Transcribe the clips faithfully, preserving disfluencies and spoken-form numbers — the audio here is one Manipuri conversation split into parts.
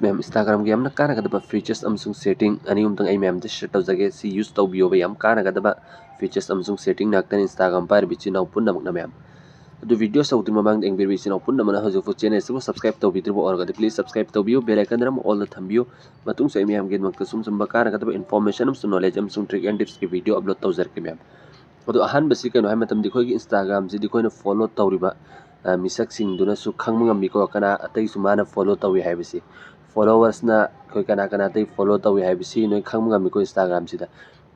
ꯃꯌꯥꯝ, Instagram-ꯒꯤ ꯌꯥꯝꯅ ꯀꯥꯟꯅꯒꯗꯕ features ꯑꯃꯁꯨꯡ setting ꯑꯅꯤ ꯑꯍꯨꯝꯇꯪ ꯑꯩ ꯃꯌꯥꯝꯗ share ꯇꯧꯖꯒꯦ꯫ ꯁꯤ use ꯇꯧꯕꯤꯌꯣꯕ, ꯌꯥꯝ ꯀꯥꯟꯅꯒꯗꯕ features ꯑꯃꯁꯨꯡ setting ꯉꯥꯛꯇꯅꯤ Instagram ꯄꯥꯏꯔꯤꯕ ꯏꯆꯤꯟ ꯏꯅꯥꯎ ꯄꯨꯝꯅꯃꯛꯅ ꯃꯌꯥꯝ꯫ ꯑꯗꯨ video ꯍꯧꯗ꯭ꯔꯤ ꯃꯃꯥꯡꯗ ꯌꯦꯡꯕꯤꯔꯤꯕ ꯏꯆꯤꯟ ꯏꯅꯥꯎ ꯄꯨꯝꯅꯃꯛꯅ ꯍꯧꯖꯤꯛ ꯍꯧꯖꯤꯛ channel ꯑꯁꯤꯕꯨ subscribe ꯇꯧꯕꯤꯗ꯭ꯔꯤꯕ ꯑꯣꯏꯔꯒꯗꯤ please subscribe ꯇꯧꯕꯤꯌꯨ, bell icon ꯑꯃ all-ꯗ ꯊꯝꯕꯤꯌꯨ꯫ ꯃꯇꯨꯡꯁꯨ ꯑꯩ ꯃꯌꯥꯝꯒꯤꯗꯃꯛꯇ ꯁꯨꯝ ꯁꯨꯝꯕ ꯀꯥꯟꯅꯒꯗꯕ information ꯑꯃꯁꯨꯡ knowledge ꯑꯃꯁꯨꯡ trick and tips-ꯀꯤ video upload ꯇꯧꯖꯔꯛꯀꯦ ꯃꯌꯥꯝ꯫ ꯑꯗꯣ ꯑꯍꯥꯟꯕꯁꯤ ꯀꯩꯅꯣ ꯍꯥꯏꯕ ꯃꯇꯝꯗ ꯑꯩꯈꯣꯏꯒꯤ Instagram-ꯁꯤꯗꯤ ꯑꯩꯈꯣꯏꯅ follow ꯇꯧꯔꯤꯕ, ꯑ, ꯃꯤꯁꯛꯁꯤꯡꯗꯨꯅꯁꯨ ꯈꯪꯕ ꯉꯝꯃꯤꯀꯣ, ꯀꯅꯥ ꯑꯇꯩꯁꯨ ꯃꯥꯅ follow ꯇꯧꯏ ꯍꯥꯏꯕꯁꯤ꯫ Followers-ꯅ ꯑꯩꯈꯣꯏ ꯀꯅꯥ ꯀꯅꯥ ꯑꯇꯩ follow ꯇꯧꯏ ꯍꯥꯏꯕꯁꯤ ꯅꯣꯏ ꯈꯪꯕ ꯉꯝꯃꯤꯀꯣ Instagram-ꯁꯤꯗ꯫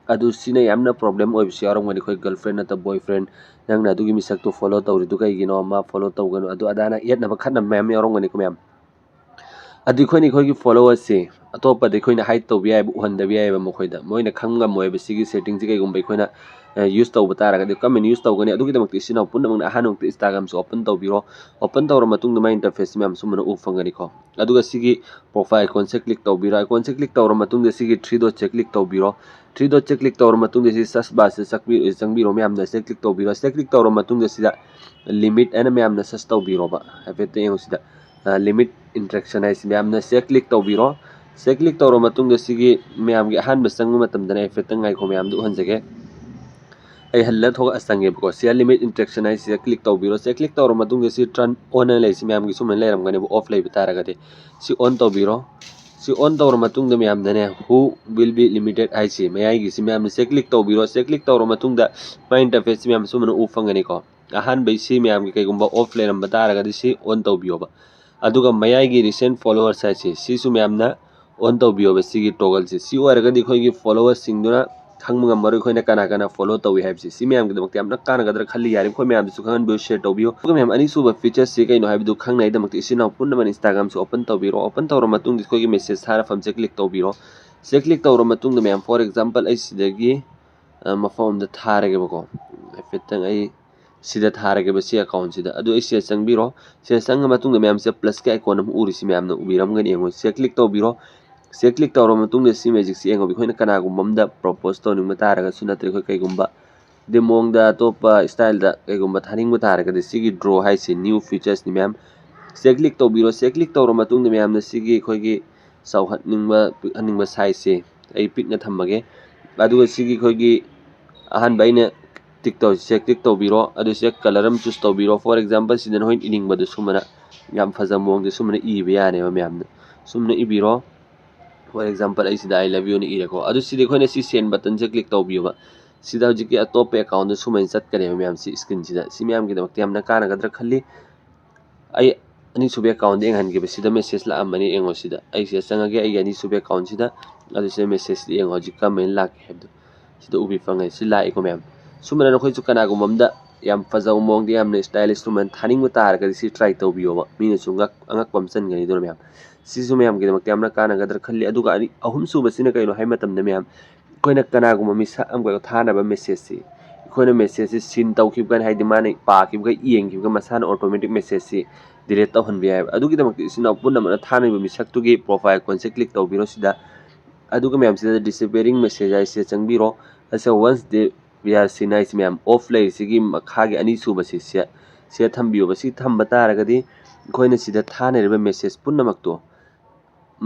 ꯑꯗꯨ ꯁꯤꯅ ꯌꯥꯝꯅ problem ꯑꯣꯏꯕꯁꯨ ꯌꯥꯎꯔꯝꯒꯅꯤ꯫ ꯑꯩꯈꯣꯏ girlfriend ꯅꯠꯇ꯭ꯔ boyfriend, ꯅꯪꯅ ꯑꯗꯨꯒꯤ ꯃꯤꯁꯛꯇꯨ follow ꯇꯧꯔꯤꯗꯨ ꯀꯩꯒꯤꯅꯣ, ꯃꯥ follow ꯇꯧꯒꯅꯨ, ꯑꯗꯨ ꯑꯗꯥꯅ ꯌꯦꯠꯅꯕ ꯈꯠꯅꯕ ꯃꯌꯥꯝ ꯌꯥꯎꯔꯝꯒꯅꯤꯀꯣ ꯃꯌꯥꯝ꯫ ꯑꯗꯨ ꯑꯩꯈꯣꯏꯅ ꯑꯩꯈꯣꯏꯒꯤ followers-ꯁꯤ ꯑꯇꯣꯞꯄꯗ ꯑꯩꯈꯣꯏꯅ hide ꯇꯧꯕ ꯌꯥꯏꯑꯕ, ꯎꯍꯟꯗꯕ ꯌꯥꯏꯑꯕ ꯃꯈꯣꯏꯗ꯫ ꯃꯣꯏꯅ ꯈꯪ ꯉꯝꯃꯣꯏꯕ ꯁꯤꯒꯤ setting-ꯁꯤ ꯀꯩꯒꯨꯝꯕ ꯑꯩꯈꯣꯏꯅ, ꯑ, use ꯇꯧꯕ ꯇꯥꯔꯒꯗꯤ꯫ ꯀꯃꯥꯏꯅ use ꯇꯧꯒꯅꯤ? ꯑꯗꯨꯒꯤꯗꯃꯛꯇ ꯏꯆꯤꯟ ꯏꯅꯥꯎ ꯄꯨꯝꯅꯃꯛꯅ ꯑꯍꯥꯟꯕꯃꯛꯇ Instagram-ꯁꯤ open ꯇꯧꯕꯤꯔꯣ꯫ Open ꯇꯧꯔ ꯃꯇꯨꯡꯗ ꯃꯥꯏ interface-ꯁꯤ ꯃꯌꯥꯝ ꯁꯨꯝꯕꯅ ꯎꯕ ꯐꯪꯒꯅꯤꯀꯣ꯫ ꯑꯗꯨꯒ ꯁꯤꯒꯤ profile icon-ꯁꯦ click ꯇꯧꯕꯤꯔꯣ꯫ Icon-ꯁꯦ click ꯇꯧꯔ ꯃꯇꯨꯡꯗ ꯁꯤꯒꯤ three dot-ꯁꯦ click ꯇꯧꯕꯤꯔꯣ꯫ Three dot-ꯁꯦ click ꯇꯧꯔ ꯃꯇꯨꯡꯗ ꯁꯤ search bar-ꯁꯤꯗ ꯆꯪꯕꯤ-, ꯆꯪꯕꯤꯔꯣ ꯃꯌꯥꯝꯅ꯫ ꯁꯤꯗ click ꯇꯧꯕꯤꯔꯣ꯫ ꯁꯤꯗ click ꯇꯧꯔ ꯃꯇꯨꯡꯗ ꯁꯤꯗ limit ꯍꯥꯏꯅ ꯃꯌꯥꯝꯅ search ꯇꯧꯕꯤꯔꯣꯕ꯫ ꯍꯥꯏꯐꯦꯠꯇ ꯌꯦꯡꯉꯨ ꯁꯤꯗ, ꯑ, limit interaction ꯍꯥꯏꯁꯤ ꯃꯌꯥꯝꯅ ꯁꯤꯗ click ꯇꯧꯕꯤꯔꯣ꯫ ꯁꯤꯗ click ꯇꯧꯔ ꯃꯇꯨꯡꯗ ꯁꯤꯒꯤ ꯃꯌꯥꯝꯒꯤ ꯑꯍꯥꯟꯕ ꯆꯪꯕ ꯃꯇꯝꯗꯅꯦ, ꯍꯥꯏꯐꯦꯠꯇ ꯉꯥꯏꯈꯣ ꯃꯌꯥꯝꯗ ꯎꯍꯟꯖꯒꯦ꯫ ꯑꯩ ꯍꯜꯂ ꯊꯣꯛꯂꯛꯑ ꯆꯪꯉꯦꯕꯀꯣ꯫ Share limit interaction ꯍꯥꯏꯁꯤꯗ click ꯇꯧꯕꯤꯔꯣ꯫ ꯁꯤꯗ click ꯇꯧꯔ ꯃꯇꯨꯡꯗ ꯁꯤ turn on ꯍꯥꯏꯅ ꯂꯩꯔꯤꯁꯤ ꯃꯌꯥꯝꯒꯤ ꯁꯨꯝꯕ ꯂꯩꯔꯝꯒꯅꯦꯕ, off ꯂꯩꯕ ꯇꯥꯔꯒꯗꯤ꯫ ꯁꯤ on ꯇꯧꯕꯤꯔꯣ꯫ ꯁꯤ on ꯇꯧꯔ ꯃꯇꯨꯡꯗ ꯃꯌꯥꯝꯗꯅꯦ, who will be limited ꯍꯥꯏꯁꯤ ꯃꯌꯥꯏꯒꯤꯁꯤ ꯃꯌꯥꯝꯅ ꯁꯤꯗ click ꯇꯧꯕꯤꯔꯣ꯫ ꯁꯤꯗ click ꯇꯧꯔ ꯃꯇꯨꯡꯗ ꯃꯥꯏ interface-ꯁꯤ ꯃꯌꯥꯝ ꯁꯨꯝꯕꯅ ꯎꯕ ꯐꯪꯒꯅꯤꯀꯣ꯫ ꯑꯍꯥꯟꯕꯩ ꯁꯤ ꯃꯌꯥꯝꯒꯤ ꯀꯩꯒꯨꯝꯕ off ꯂꯩꯔꯝꯕ ꯇꯥꯔꯒꯗꯤ ꯁꯤ on ꯇꯧꯕꯤꯌꯣꯕ꯫ ꯑꯗꯨꯒ ꯃꯌꯥꯏꯒꯤ recent followers ꯍꯥꯏꯁꯤ ꯁꯤꯁꯨ ꯃꯌꯥꯝꯅ on ꯇꯧꯕꯤꯌꯣꯕ, ꯁꯤꯒꯤ toggle-ꯁꯦ꯫ ꯁꯤ ꯑꯣꯏꯔꯒꯗꯤ ꯑꯩꯈꯣꯏꯒꯤ followers-ꯁꯤꯡꯗꯨꯅ ꯈꯪꯕ ꯉꯝꯃꯔꯣꯏ ꯑꯩꯈꯣꯏꯅ ꯀꯅꯥ ꯀꯅꯥ follow ꯇꯧꯏ ꯍꯥꯏꯕꯁꯤ꯫ ꯁꯤ ꯃꯌꯥꯝꯒꯤꯗꯃꯛꯇ ꯌꯥꯝꯅ ꯀꯥꯟꯅꯒꯗ꯭ꯔꯥ ꯈꯜꯂꯤ꯫ ꯌꯥꯔꯤꯕ ꯑꯩꯈꯣꯏ ꯃꯌꯥꯝꯗꯁꯨ ꯈꯪꯍꯟꯕꯤꯌꯨ, share ꯇꯧꯕꯤꯌꯨ꯫ ꯑꯗꯨꯒ ꯃꯌꯥꯝ, ꯑꯅꯤꯁꯨꯕ feature-ꯁꯤ ꯀꯩꯅꯣ ꯍꯥꯏꯕꯗꯨ ꯈꯪꯅꯉꯥꯏꯗꯃꯛꯇ ꯏꯆꯤꯟ ꯏꯅꯥꯎ ꯄꯨꯝꯅꯃꯛꯅ Instagram-ꯁꯦ open ꯇꯧꯕꯤꯔꯣ꯫ Open ꯇꯧꯔ ꯃꯇꯨꯡꯗ ꯑꯩꯈꯣꯏꯒꯤ message ꯊꯥꯔꯐꯝꯁꯦ click ꯇꯧꯕꯤꯔꯣ꯫ ꯁꯤꯗ click ꯇꯧꯔ ꯃꯇꯨꯡꯗ ꯃꯌꯥꯝ, for example, ꯑꯩ ꯁꯤꯗꯒꯤ, ꯑ, ꯃꯐꯝ ꯑꯃꯗ ꯊꯥꯔꯒꯦꯕꯀꯣ꯫ ꯍꯥꯏꯐꯦꯠꯇꯪ ꯑꯩ ꯁꯤꯗ ꯊꯥꯔꯒꯦꯕ, ꯁꯤ account-ꯁꯤꯗ꯫ ꯑꯗꯨ ꯑꯩ ꯁꯤꯗ ꯆꯪꯕꯤꯔꯣ꯫ ꯁꯤꯗ ꯆꯪꯉ ꯃꯇꯨꯡꯗ ꯃꯌꯥꯝꯁꯦ plus-ꯀꯤ icon ꯑꯃ ꯎꯔꯤꯁꯤ ꯃꯌꯥꯝꯅ ꯎꯕꯤꯔꯝꯒꯅꯤ, ꯌꯦꯡꯉꯣ꯫ ꯁꯤꯗ click ꯇꯧꯕꯤꯔꯣ꯫ ꯁꯤꯗ click ꯇꯧꯔ ꯃꯇꯨꯡꯗ ꯁꯤ magic-ꯁꯤ ꯌꯦꯡꯉꯣ꯫ ꯑꯩꯈꯣꯏꯅ ꯀꯅꯥꯒꯨꯝꯕ ꯑꯃꯗ propose ꯇꯧꯅꯤꯡꯕ ꯇꯥꯔꯒꯁꯨ, ꯅꯠꯇ꯭ꯔꯒ ꯑꯩꯈꯣꯏ ꯀꯩꯒꯨꯝꯕ ꯑꯗꯨ ꯃꯑꯣꯡꯗ ꯑꯇꯣꯞꯄ style-ꯗ ꯀꯩꯒꯨꯝꯕ ꯊꯥꯅꯤꯡꯕ ꯇꯥꯔꯒꯗꯤ ꯁꯤꯒꯤ draw ꯍꯥꯏꯁꯤ new features-ꯅꯤ ꯃꯌꯥꯝ꯫ ꯁꯤꯗ ꯀ꯭ꯂꯤꯛ ꯇꯧꯕꯤꯔꯣ꯫ ꯁꯤꯗ ꯀ꯭ꯂꯤꯛ ꯇꯧꯔ ꯃꯇꯨꯡꯗ ꯃꯌꯥꯝꯅ ꯁꯤꯒꯤ ꯑꯩꯈꯣꯏꯒꯤ ꯆꯥꯎꯍꯟꯅꯤꯡꯕ ꯄꯤꯛꯍꯟꯅꯤꯡꯕ ꯁꯥꯏꯖꯁꯦ ꯑꯩ ꯄꯤꯛꯅ ꯊꯝꯃꯒꯦ꯫ ꯑꯗꯨꯒ ꯁꯤꯒꯤ ꯑꯩꯈꯣꯏꯒꯤ ꯑꯍꯥꯟꯕ ꯑꯩꯅ ꯇꯤꯛ ꯇꯧꯔꯤꯁꯦ ꯀ꯭ꯂꯤꯛ ꯇꯧꯕꯤꯔꯣ꯫ ꯑꯗꯨ ꯁꯤꯗ ꯀꯂꯔ ꯑꯃ ꯆꯨꯁ ꯇꯧꯕꯤꯔꯣ꯫ ꯐꯣꯔ ꯑꯦꯛꯖꯥꯝꯄꯜ ꯁꯤꯗ ꯅꯈꯣꯏꯅ ꯏꯅꯤꯡꯕꯗꯣ ꯁꯨꯃꯥꯏꯅ ꯌꯥꯝ ꯐꯖꯕ ꯃꯑꯣꯡꯗ ꯁꯨꯃꯥꯏꯅ ꯏꯕ ꯌꯥꯅꯦꯕ ꯃꯌꯥꯝꯅ꯫ ꯁꯨꯝꯅ ꯏꯕꯤꯔꯣ꯫ ꯐꯣꯔ ꯑꯦꯛꯖꯥꯝꯄꯜ ꯑꯩ ꯁꯤꯗ "I love you" ꯅ ꯏꯔꯦꯀꯣ꯫ ꯑꯗꯨ ꯁꯤꯗꯤ ꯑꯩꯈꯣꯏꯅ ꯁꯤ ꯁꯦꯟ ꯕꯇꯟꯁꯦ ꯀ꯭ꯂꯤꯛ ꯇꯧꯕꯤꯌꯣꯕ꯫ ꯁꯤꯗ ꯍꯧꯖꯤꯛꯀꯤ ꯑꯇꯣꯞꯄ ꯑꯦꯀꯥꯎꯟꯗ ꯁꯨꯃꯥꯏꯅ ꯆꯠꯀꯅꯦꯕ ꯃꯌꯥꯝꯁꯤ ꯁ꯭ꯀ꯭ꯔꯤꯟꯁꯤꯗ꯫ ꯁꯤ ꯃꯌꯥꯝꯒꯤꯗꯃꯛꯇ ꯌꯥꯝꯅ ꯀꯥꯟꯅꯒꯗ꯭ꯔꯥ ꯈꯜꯂꯤ꯫ ꯑꯩ ꯑꯅꯤꯁꯨꯕ ꯑꯦꯀꯥꯎꯟꯗ ꯌꯦꯡꯍꯟꯈꯤꯕ ꯁꯤꯗ ꯃꯦꯁꯦꯖ ꯂꯥꯛꯑꯝꯕꯅꯤ꯫ ꯌꯦꯡꯉꯣ ꯁꯤꯗ ꯑꯩ ꯁꯤꯗ ꯆꯪꯉꯒꯦ ꯑꯩꯒꯤ ꯑꯅꯤꯁꯨꯕ ꯑꯦꯀꯥꯎꯟꯁꯤꯗ꯫ ꯑꯗꯨ ꯁꯤꯗ ꯃꯦꯁꯦꯖꯁꯤꯗ ꯌꯦꯡꯉꯣ ꯍꯧꯖꯤꯛ ꯀꯔꯝꯍꯥꯏꯅ ꯂꯥꯛꯀꯦ ꯍꯥꯏꯕꯗꯣ꯫ ꯁꯤꯗ ꯎꯕꯤ ꯐꯪꯉꯦ꯫ ꯁꯤ ꯂꯥꯛꯏꯀꯣ ꯃꯌꯥꯝ꯫ ꯁꯨꯝꯕꯅ ꯅꯈꯣꯏꯁꯨ ꯀꯅꯥꯒꯨꯝꯕ ꯑꯝꯗ ꯌꯥꯝ ꯐꯖꯕ ꯃꯑꯣꯡꯗ ꯌꯥꯝꯅ ꯏꯁꯇꯥꯏꯂꯤꯁ ꯁꯨꯝꯕꯅ ꯊꯥꯅꯤꯡꯕ ꯇꯥꯔꯒꯗꯤ ꯁꯤ ꯇ꯭ꯔꯥꯏ ꯇꯧꯕꯤꯌꯣꯕ꯫ ꯃꯤꯅꯁꯨ ꯉꯛ-, ꯑꯉꯛꯄ ꯑꯃ ꯆꯟꯒꯅꯤ ꯑꯗꯨꯅ ꯃꯌꯥꯝ꯫ ꯁꯤꯁꯨ ꯃꯌꯥꯝꯒꯤꯗꯃꯛꯇ ꯌꯥꯝꯅ ꯀꯥꯟꯅꯒꯗ꯭ꯔꯥ ꯈꯜꯂꯤ꯫ ꯑꯗꯨꯒ ꯑꯅꯤ-, ꯑꯍꯨꯝꯁꯨꯕꯁꯤꯅ ꯀꯩꯅꯣ ꯍꯥꯏ ꯃꯇꯝꯗ ꯃꯌꯥꯝ, ꯑꯩꯈꯣꯏꯅ ꯀꯅꯥꯒꯨꯝꯕ ꯃꯤꯁꯛ ꯑꯃꯒ ꯊꯥꯅꯕ ꯃꯦꯁꯦꯖꯁꯤ ꯑꯩꯈꯣꯏꯅ ꯃꯦꯁꯦꯖꯁꯤ ꯁꯤꯟ ꯇꯧꯈꯤꯕꯒ, ꯍꯥꯏꯗꯤ ꯃꯥꯅ ꯄꯥꯈꯤꯕꯒ ꯌꯦꯡꯈꯤꯕꯒ ꯃꯁꯥꯅ ꯑꯣꯇꯣꯃꯦꯇꯤꯛ ꯃꯦꯁꯦꯖꯁꯤ ꯗꯤꯂꯤꯠ ꯇꯧꯍꯟꯕ ꯌꯥꯏꯑꯕ꯫ ꯑꯗꯨꯒꯤꯗꯃꯛꯇ ꯏꯆꯤꯟ ꯏꯅꯥꯎ ꯄꯨꯝꯅꯃꯛꯅ ꯊꯥꯅꯔꯤꯕ ꯃꯤꯁꯛꯇꯨꯒꯤ ꯄ꯭ꯔꯣꯐꯥꯏꯜ ꯑꯩꯀꯣꯟꯁꯦ ꯀ꯭ꯂꯤꯛ ꯇꯧꯕꯤꯔꯣ ꯁꯤꯗ꯫ ꯑꯗꯨꯒ ꯃꯌꯥꯝꯁꯤꯗ ꯗꯤꯁꯑꯦꯄꯤꯌꯔꯤꯡ ꯃꯦꯁꯦꯖ ꯍꯥꯏꯁꯦ ꯆꯪꯕꯤꯔꯣ꯫ ꯑꯁꯤꯗ ꯋꯟꯁ ꯗꯦ ꯋꯤ ꯑꯥꯔ ꯁꯤꯟ ꯍꯥꯏꯁꯦ ꯃꯌꯥꯝ ꯑꯣꯐ ꯂꯩꯔꯤꯁꯤꯒꯤ ꯃꯈꯥꯒꯤ ꯑꯅꯤꯁꯨꯕꯁꯤ ꯁꯦ-, ꯁꯤꯗ ꯊꯝꯕꯤꯌꯣꯕ꯫ ꯁꯤ ꯊꯝꯕ ꯇꯥꯔꯒꯗꯤ ꯑꯩꯈꯣꯏꯅ ꯁꯤꯗ ꯊꯥꯅꯔꯤꯕ ꯃꯦꯁꯦꯖ ꯄꯨꯝꯅꯃꯛꯇꯣ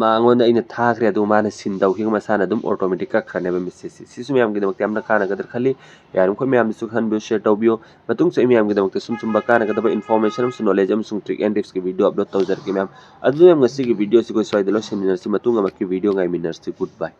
ꯃꯉꯣꯟꯗ ꯑꯩꯅ ꯊꯥꯈ꯭ꯔꯦ, ꯑꯗꯨ ꯃꯥꯅ ꯁꯤꯟ ꯇꯧꯈꯤꯕ ꯃꯁꯥꯅ ꯑꯗꯨꯝ ꯑꯣꯇꯣꯃꯦꯇꯤꯛ ꯀꯛꯈ꯭ꯔꯅꯦꯕ ꯃꯦꯁꯦꯖꯁꯤ꯫ ꯁꯤꯁꯨ ꯃꯌꯥꯝꯒꯤꯗꯃꯛꯇ ꯌꯥꯝꯅ ꯀꯥꯟꯅꯒꯗ꯭ꯔꯥ ꯈꯜꯂꯤ꯫ ꯌꯥꯔꯤꯕꯃꯈꯩ ꯃꯌꯥꯝꯗꯁꯨ ꯈꯟꯕꯤꯌꯨ, ꯁꯤꯌꯔ ꯇꯧꯕꯤꯌꯨ꯫ ꯃꯇꯨꯡꯁꯨ ꯑꯩ ꯃꯌꯥꯝꯒꯤꯗꯃꯛꯇ ꯁꯨꯝ ꯁꯨꯝꯕ ꯀꯥꯟꯅꯒꯗꯕ ꯏꯟꯐꯣꯔꯃꯦꯁꯟ ꯑꯃꯁꯨꯡ ꯅꯣꯂꯦꯖ ꯑꯃꯁꯨꯡ ꯇ꯭ꯔꯤꯛ ꯑꯦꯟ ꯇ꯭ꯔꯤꯛꯁꯀꯤ ꯚꯤꯗꯤꯑꯣ ꯑꯞꯂꯣꯗ ꯇꯧꯖꯔꯛꯀꯦ ꯃꯌꯥꯝ꯫ ꯑꯗꯨꯅ ꯃꯌꯥꯝ ꯉꯁꯤꯒꯤ ꯚꯤꯗꯤꯑꯣꯁꯤ ꯑꯩꯈꯣꯏ ꯁ꯭ꯋꯥꯏꯗ ꯂꯣꯏꯁꯤꯟꯃꯤꯟꯅꯔꯁꯤ꯫ ꯃꯇꯨꯡ ꯑꯃꯛꯀꯤ ꯚꯤꯗꯤꯑꯣ ꯉꯥꯏꯃꯤꯟꯅꯔꯁꯤ꯫ ꯒꯨꯗ ꯕꯥꯏ꯫